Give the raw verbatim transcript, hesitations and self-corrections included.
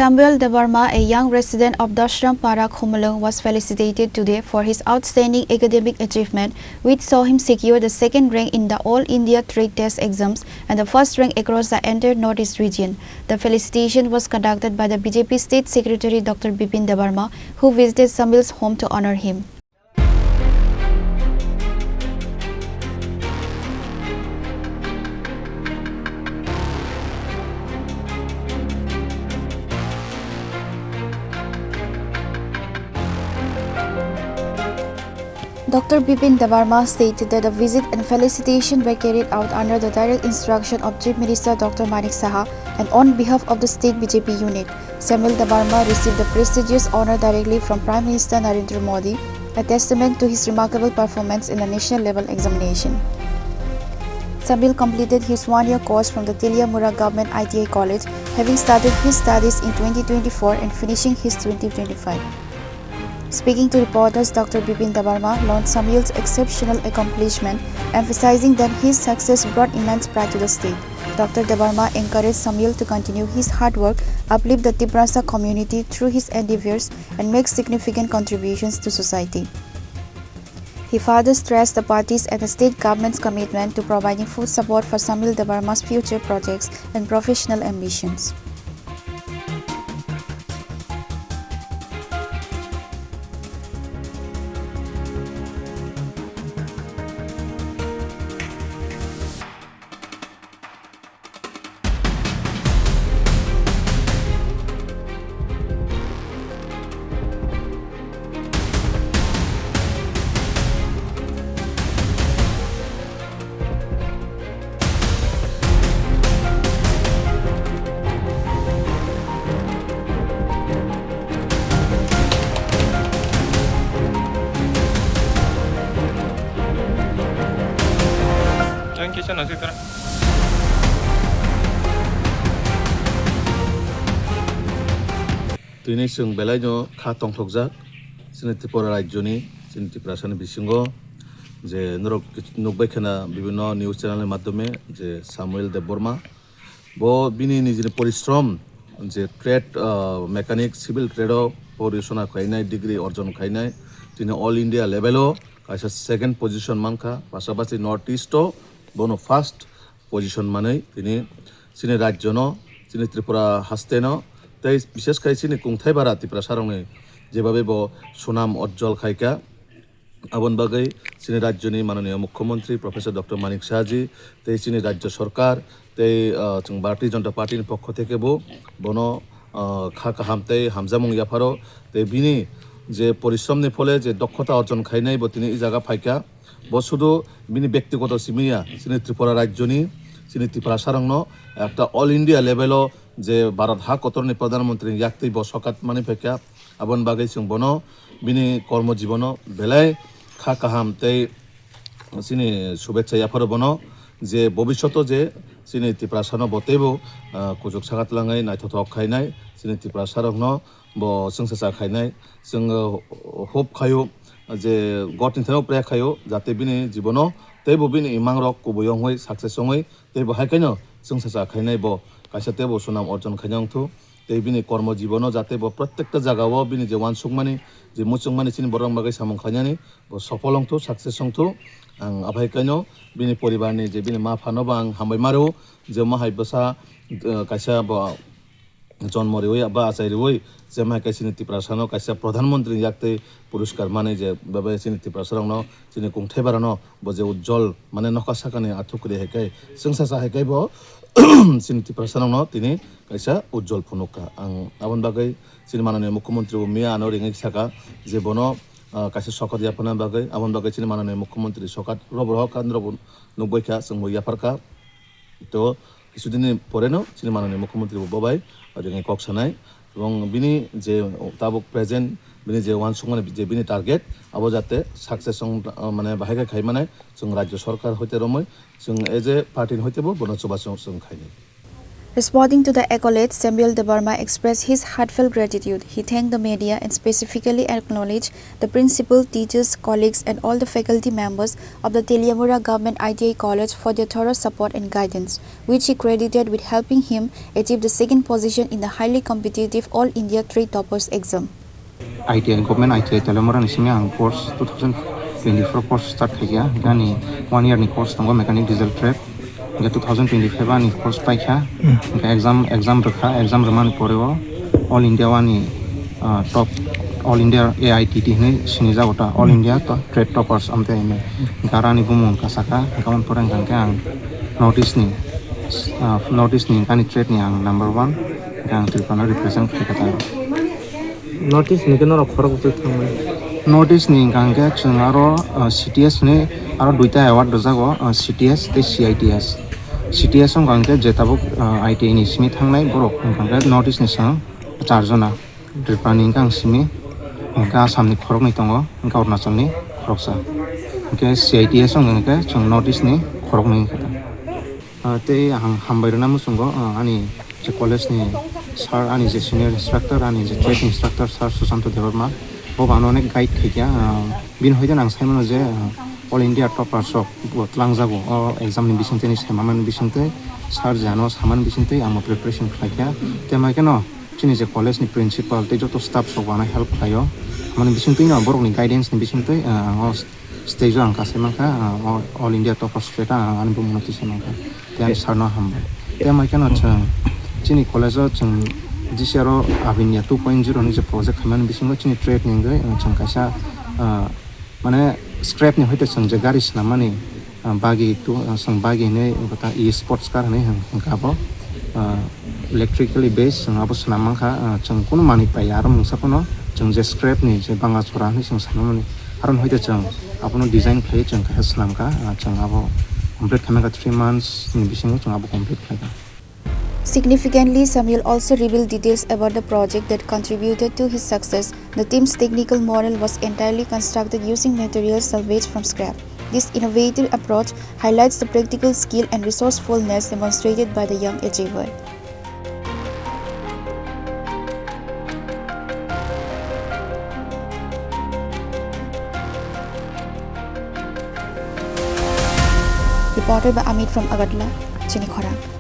Samuel Debbarma, a young resident of Dashram Para, Khumulwng, was felicitated today for his outstanding academic achievement, which saw him secure the second rank in the All India Trade Test exams and the first rank across the entire Northeast region. The felicitation was conducted by the B J P State Secretary Doctor Bipin Debbarma, who visited Samuel's home to honor him. Doctor Bipin Debbarma stated that the visit and felicitation were carried out under the direct instruction of Chief Minister Doctor Manik Saha and on behalf of the state B J P unit. Samuel Debbarma received the prestigious honor directly from Prime Minister Narendra Modi, a testament to his remarkable performance in the national level examination. Samuel completed his one-year course from the Teliamura Government I T I College, having started his studies in twenty twenty-four and finishing his twenty twenty-five. Speaking to reporters, Doctor Bipin Debbarma launched Samuel's exceptional accomplishment, emphasizing that his success brought immense pride to the state. Doctor Debbarma encouraged Samuel to continue his hard work, uplift the Tiprasa community through his endeavors, and make significant contributions to society. He further stressed the party's and the state government's commitment to providing full support for Samuel Debbarma's future projects and professional ambitions. Ang kisa nasi tara. Tini chwng belaino kha tongthokjak chini Tripura rajyoni, chini Tiprasani bisingo je norok nukbai khana bibhinno news channel ni madhyome je Samuel Debbarma, bo bini nijini porishrom je trade, ah, mechanic, civil trade o porisono khainai, degree orjon khainai, tini all India level o kaisa second position mankha, pasapasi North East o bono first position manwi tini chini rajyono, chini Tripura hasteno, tei bishesh khai chini kungthai bara Tiprasarokni jebabe bo sunam ujjwal khaikha. Aboni bagwi chini rajyoni mananiya mukhyamantri Professor Doctor Manik Saha ji tei chini rajya sarkar tei, ah, chwng Bharatiya Janata Party ni pokho theke bo bono, ah, kha kaham tei hamjakmung yapharo tei bini je porishrom ni phole je dokhota orjon khainai bo tini i jaga phaikha. Bo sudu bini bektigoto simi ya, chini Tripura rajyoni, chini Tiprasarokno ekta all India level o je Bharat ha kotorni Pradhan Mantri ni yaktwi bo sokat mani phaikha. Aboni bagwi chwng bono bini kormo jibono belai kha kaham tei chini shubechha yapharo bono je bobishoto je chini Tiprasano bo teibo, ah, kuchuk sakat langwi naithothok khainai chini Tiprasarokno bo chwngsacha khainai. Chwng, uh, hope khaio je God ni thani prayer khaio jate bini jibono teibo bini imangrok kubui wngwi success wngwi teibo hai khaino chwngsacha khainai bo kaisa teibo sunam orjon khaina wngthu. Tei bini kormo jibono jate bo protekta jagao bini je uansukmani, je muchungmani chini borok bagwi samung khainani bo sopol wngthu, success wngthu. Ang aphai khaino bini poribarni je bini ma phano bo ang hambai maro je ma hai bwsa, uh, kaisa bo jonmo riwi ba achai riwi, je mai khe chini Tiprasano kaisa Pradhan Mantri ni yaktwi puriskar manwi je bebe chini Tiprasarokno, chini kungthai barano bo je ujjol, mane, nokha sakani athuk kwrwi hai khe chwngsacha hai khe bo chini Tiprasarokno tini kaisa ujjol phunuk kha. Ang aboni bagwi chini mananiya mukhyamantri bo miya ano ringwi saka je bono, ah, kaisa sokat yaphana bagwi, aboni bagwi chini mananiya mukhyamantri sokat robo rohor kha, norokbo nukbai kha, chwngbo yaphar kha. To, kisudini poreno chini mananiya mukhyamantri bo bobai ringwi kok sanai. Ebong bini je tabuk present, bini je uansukmani je bini target, abo jate success wng, mane, bahai khe khai manai, chwng rajya sarkar hoite romwi, chwng as a party ni hoite bo bono chubachu chwng khainai. Responding to the accolades, Samuel Debbarma expressed his heartfelt gratitude. He thanked the media and specifically acknowledged the principal, teachers, colleagues, and all the faculty members of the Teliamura Government I T I College for their thorough support and guidance, which he credited with helping him achieve the second position in the highly competitive All India Trade Toppers exam. I T I, Government I T I Teliamura ni simi ang course two thousand twenty-four course start khaikha. Ani one year ni course tongo mechanic diesel trade. Hingke two thousand twenty-five ani course paikha. Hingke exam, exam rwkha, exam rwmani pore o All India wani, ah, top, All India A I T T hinwi sinijago ta, All India to trade toppers amte hinwi. Hingke aro ani bumung kasaka, hingke aboni pore hingke ang North East ni, ah, North East ni ani trade ni ang number one, hingke ang Tripura no represent khaikha ta. North East ni khe norok khorok bwtwi thangmani. North East ni hwnkha hwnkhe chwng aro, ah, C T S hinwi aro duita award rwjago, ah, C T S tei C I T S. C T S wngkha hwnkhe je tabuk, ah, I T I ni simi thangnai borok wngkha hwnkhe North East ni chwng char jona. Tripura ni hwnkha ang simi, hwnkhe Assam ni khoroknwi tongo, hwnkhe Arunachal ni khoroksa. Hwnkhe C I T S wngkha hwnkhe chwng North East ni khoroknwi wngkha. Ah, tei ang hambai rwna muchungo, ah, ani je college ni sir, ani je senior instructor, ani je trade instructor, Sir Susanto Debbarma, bo bo ano onek guide khaikha. Ah, bini hoite ang saimano je, ah, All India toppers rok bo tlangjago o exam ni bisingtwi ni saimamani bisingtwi, sir je ano samani bisingtwi ang bo preparation khlaikha. Tei mai kheno chini je college ni principal tei joto staff rok bo ano help khlaio. Mani bisingtwi no borok ni guidance ni bisingtwi, ah, ang o stage o ang kasai mankha, ah, o-, All India toppers reta ang ani bumungno tisai mankha. Tei ani sir no hambai. Tei mai kheno chwng chini college o chwng G C R o Avinya two point zero ni je project khaimani bisingo chini trade ni wngwi, ah, chwng kaisa, ah, mane scrap ni hoite chwng je gari swnammani, ah, bagi tu, ah, chwng bagi hinwi wngkha ta e sports car hinwi hwn-, hwnkha abo. Ah, electrically based chwng abo swnam mankha, ah, chwng kunu manwi paiya, aro mungsa phano chwng je scrap ni je banga chora hinwi chwng sanamani, aro hoite chwng abono design khlaiwi chwng kaisa swnamkha, ah, chwng abo complete khaimani kha three months ni bisingo chwng abo complete khlaikha. Significantly, Samuel also revealed details about the project that contributed to his success. The team's technical model was entirely constructed using materials salvaged from scrap. This innovative approach highlights the practical skill and resourcefulness demonstrated by the young achiever. Reported by Amit from Agartala, Chini Khorang.